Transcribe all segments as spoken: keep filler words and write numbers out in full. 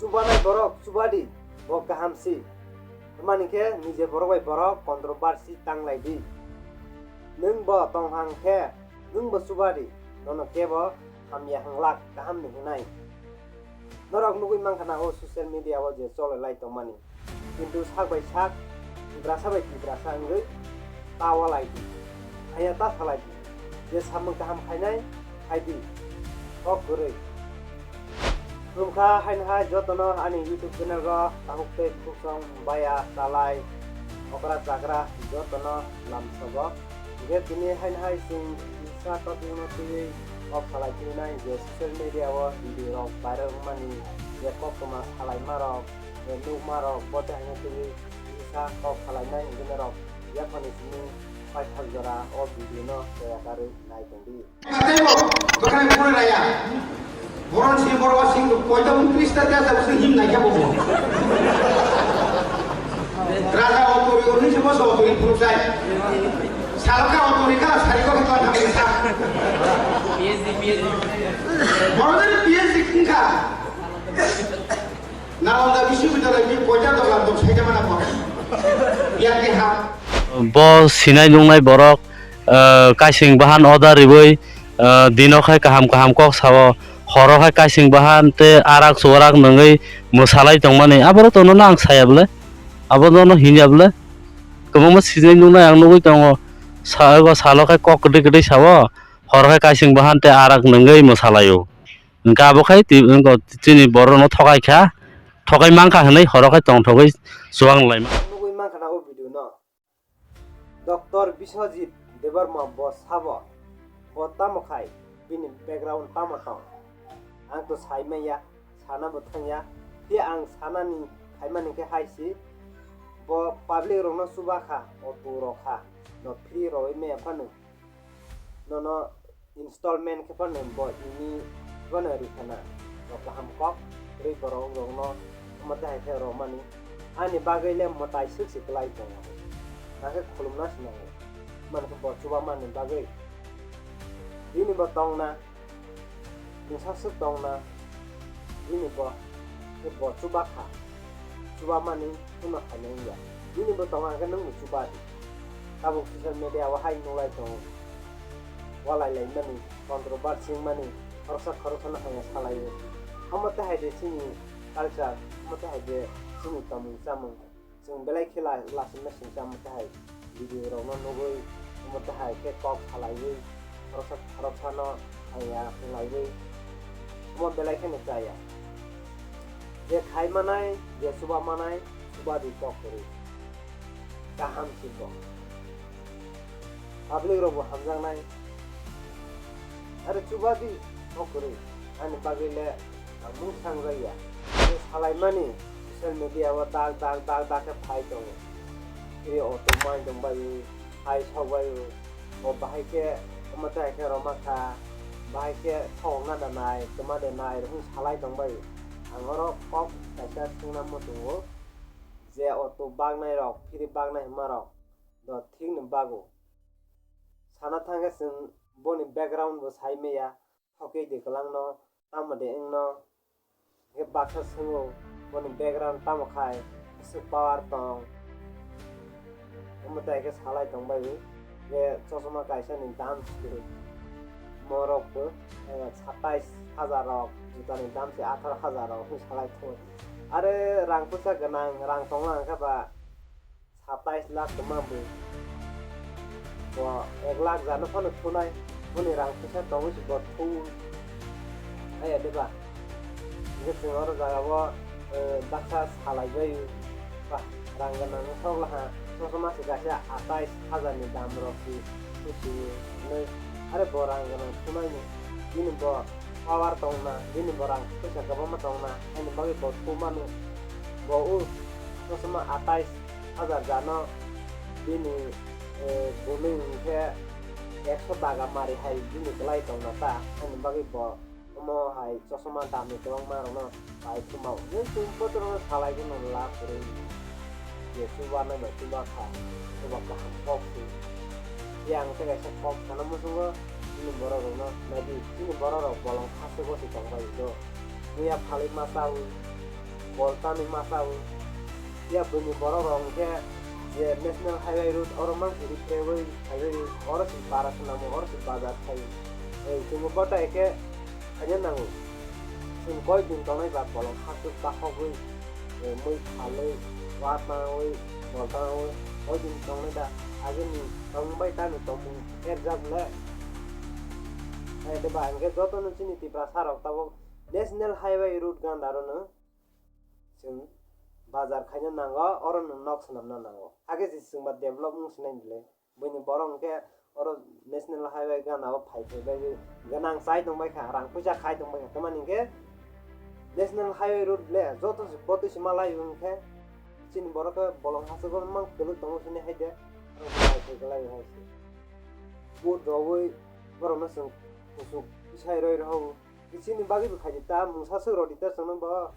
Chubanai borok chubadi, bo kaham si. Tamani khe nije borok bai borok controversy tanglai di. Nwng bo tong hang khe nwng bo chubadi, nono kebo hamya hanglak kaham ni hwnai. Norok nugui mankha na o social media o je cholai lai tongmani. Kintu sak bai sak, Tiprasa bai Tiprasa wngwi ta walai di. Haya ta salai di. Je samung kaham khainai, khai di. Kok kwrwi. Khulumkha haino hai jotono ani YouTube channel o tabuk tei khukchong baya chalai okra chagra jotono lamsogo. Hingkhe tini haino hai chwng kisa topic no twiwi kok salai twi nai je social media o video rok viral wngmani je koktwma salai ma rok je nukma rok bo tei haino twiwi kisa kok salai nai hingkhe norok yaphani simi paithak jora o video no cheya karwi nai tongdi. Tei bo bwkhwnai bukhwnai raya. Boron sini borok sing koita ungtris ta tiya sa sing him nai kya bo. Raja otori oni se boso otori puruk sai. Saloka otori kala sari ko kala thang sa. Boron dari P H D kingka. Nalanda Biswabidyalayni koita dogan dong saida mana bo. Biar di ha. Bo sinai nungnai borok, eh, kaising bahan order riwi, eh, dino khai kaham kaham kok sao, horo khai kaising bahan tei arak chuarak nungwi mwsalai tongmani. Aborok tono no ang saya bwle, abono no hinya bwle. Kwbangma sinai nungnai ang nugwi tongo, sa-, ego salo khai kok kwtwi kwtwi sao, horo khai kaising bahan tei arak nungwi mwsalaio. Hwnkhe abo khai twi-, wngkha chini borokno thokai kha, thokai mankha hwnwi horo khai tongthogwi chuwak laima. Nugwi mankha na o video no. Doctor Biswajit Debbarma bo sabo, bo tamo khai, bini background tamo tong. Ang to sai manya, sana bo thangya, tei ang sanani khaimani khe hai si, bo public rokno chuba kha, auto rok kha, no free rogwi maya phano. Nono installment khe phano bo ini phano rikha na. Bo kaham kok rwi borok rokno omo tei hai khe romani. Ani bagwi le mwtai swk se kwlai tongo. Hakhe khulumna se nango. Mani khe bo chuba mani bagwi. Bini bo tongna. Mungsa swk tongna, bini bo, tei bo chuba kha, chuba mani phano khaina wngya. Bini bo tongo hwnkhe nwng bo chuba di. Tabuk social media o hai nulai tongo, walai laimani, controversy wngmani, khoroksa khoroksano hamya salaio. Omo tei hai de chini culture, omo tei hai de chini tongmung chamung. Chwng belai khe la-, lasimna singcha omo tei hai video rokno nugwi, omo tei hai khe kok salaiwi, khoroksa khoroksano hamya khlaiwi, omo belai kheno chaya. Je khai manai, je chuba manai, chuba di kok kwrwi. Kaham si bo. Public rok bo hamjaknai. Are chuba di, kok kwrwi. Ani bagwi le ang mung sangjak ya. Tei salaimani social media o dak dak dak dak khe phai tongo. Kiri auto mai tong bai, hai sok bai, bo bahai khe omo tei hai khe roma kha, bahai khe thok na da nai, tma de nai, rung salai tong bai. Ang oro kok kaisa sungna muchungo je auto baknai rok, phiri baknai hwnma rok do thik no bago. Sana thangkhe chwng boni background bo sai maya, thokwi di kwlangno, tamo de wngno, hwnkhe baksa swngo, boni background tamo khai, aswk power tong, omo tei khe salai tong bai, hwnkhe chosma kaisa ni dam se morok bo, eh, satais hajar rok, juta ni dam se atharo hajar rok hwnwi salai tongo. Are rang puisa gwnang, rang tongla hwnkhe ba, satais lakh kwma bwi. Bo ek lakh jano phano thunai, boni rang puisa tongwi se bo thu. Aya de ba? Hwnkhe chwng oro jaga o, eh, baksa salai bai ba, rang gwnang sok laha, chosma se kaisa atais hajar ni dam rok si, si, si, hinwi. Are bo rang gwnang thunai ni, bini bo power tongna, bini bo rang puisa kwbangma tongna, ani bagwi bo thu mano. Bo o chosma atais hajar jano bini, eh, bumung hwnkhe ekso daga mari hai bini kwlai tongna ta, ani bagwi bo omo hai chosma damni kwbangma rokno pai thumao. Nwng chwng potorokno salai phano lab kwrwi je chubanai bai chuba kha, chuba kaham kok se. Yang tei kaisa kok sana muchungo chini borok rokno naidi, chini borok rok bolong khaswk o se tong bai do. Muya phalwi ma chawi. Boltani masa o. Ya buini borok rok hwnkhe je National Highway road oro mang siri pegwi phaiwi oro se para swnamo, oro se bazar khai. Ei chwngbo bota ekhe khaina nango. Chwng koi din tongnai ba bolong hasuk bahogwi, eh, mui phalwi, wa tangwi, bol tangwi, koi din tongnai da agini tongbai tani tongmung erjak le. Hai de ba hwnkhe jotono chini Tiprasa rok tabuk National Highway road ganda rono chwng bazar khaina nango, oro no nok swnamna nango. Hakhe se chwngba develop wng sinai bwle. Buini borok hwnkhe oro National Highway gana o phai phai bai gwnang chai tong bai kha, rang puisa khai tong bai kha. Tamani hwnkhe National Highway road le joto se botwi se malai wng khe chini borok khe bolong hasuk o mang kwlwk tongo sini hai de. Phai phai kwlai hai se. Vote rogwi borok no chwng kuchuk sai roi rw o. Chini bagwi bo khaidi ta mungsa swk rw di ta chwngno bo.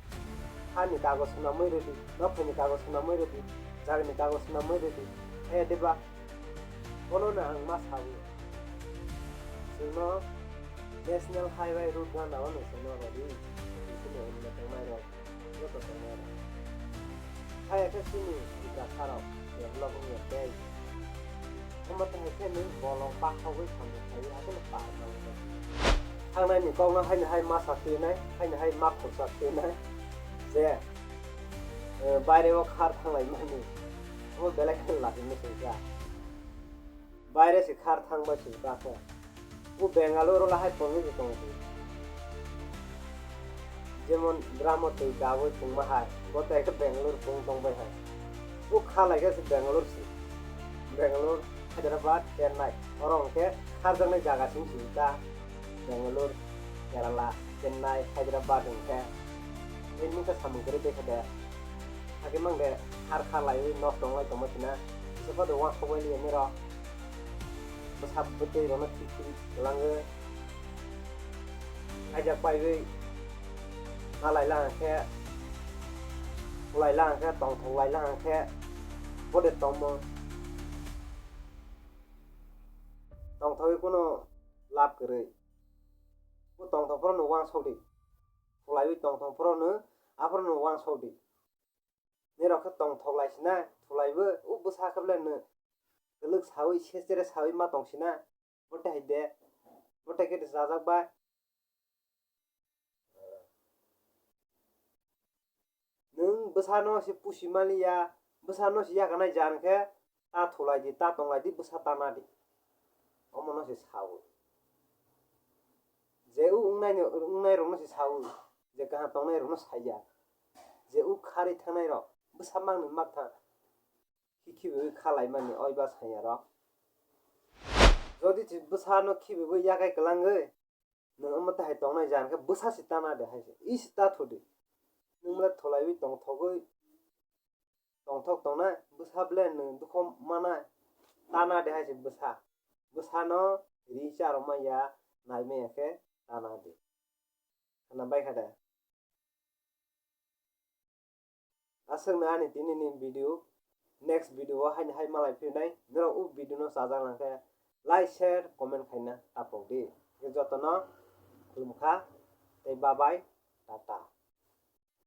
Hani kagoj swnamwi rw di, nok phaini kagoj swnamwi rw di, jagani kagoj swnamwi rw di. He deba. Bono no ang ma sawi. Chwngno National Highway road gana o no chwngno rw di. Chini hwnwi tongmai rok. Joto tongmani. Hai khe chini Tiprasa rok develop wngya tei. Omo tei hai khe nwng bolong pakhogwi samung khlaiwi hakhe no par manwi. Thangnaini kokno haino hai ma sak twi nai, haino hai ma khorsa twi nai. Je, eh, baire o khar thanglai mani. Omo belai kheno lachimung swijak. Baire se khar thangbai swijak khe. O Bengaluru o lahai pungwi se tongo. Jemon dramo twi dagwi pungma hai, bo tai khe Bengaluru pung tongbai hai. O kha lai khe se Bengaluru se. Bengaluru, Hyderabad, Chennai. Oro hwnkhe kharjaknai jaga sing sing ta. Bengaluru, Kerala, Chennai, Hyderabad hwnkhe. Bini mungsa samung kwrwi tei khe de. Hakhe mang de khar kha laiwi nok tong lai tongma sina. Kisa photo uansuk bai liya nirok. Bwsa bwtwi rokno thik thik kwlangwi khaijak paiwi ma lai lang khe, kwlai lang khe, tongthok lai lang khe, bode tongmo. Tongthokwi kunu lab kwrwi. Bo tongthok phoro no uansuk di. Kwlaiwi tongthok phoro no, aphoro no uansuk di. Nirok khe tongthok lai sina, thulaibo, o bwsa khe belai no kwlwk sawi, sesere sawi ma tong sina, bo tei hai de, bo tei khe rwchajak bai. Nwng bwsano se pusi maliya, bwsano se yakarnai jan khe, ta thulai di, ta tonglai di, bwsa ta na di. Omono se sawi. Je o wngnai, wngnairokno se sawi, je kaham tongnairokno saiya. Je o kharwi thangnairok bwsa mangni makthang khibiwi kha laimani oi ba saiya rok. Jodi se bwsano khibiwi yakai kwlangwi, nwng omo tei hai tongnai jan khe bwsa se ta na de hai se, i se ta thu di. Nwng belai thulaiwi tongthogwi tongthok tongnai, bwsa belai nwng dukho manai, ta na de hai se bwsa. Bwsano ri cha rwmanya, naimanya khe ta na di. Khna bai kha de? Aswkno ani tinini video, next video o haini hai malai phirnai, norok o video no chajak nang khe like, share, comment khaina tapok di. Jotono khulumkha tei bye bye, tata.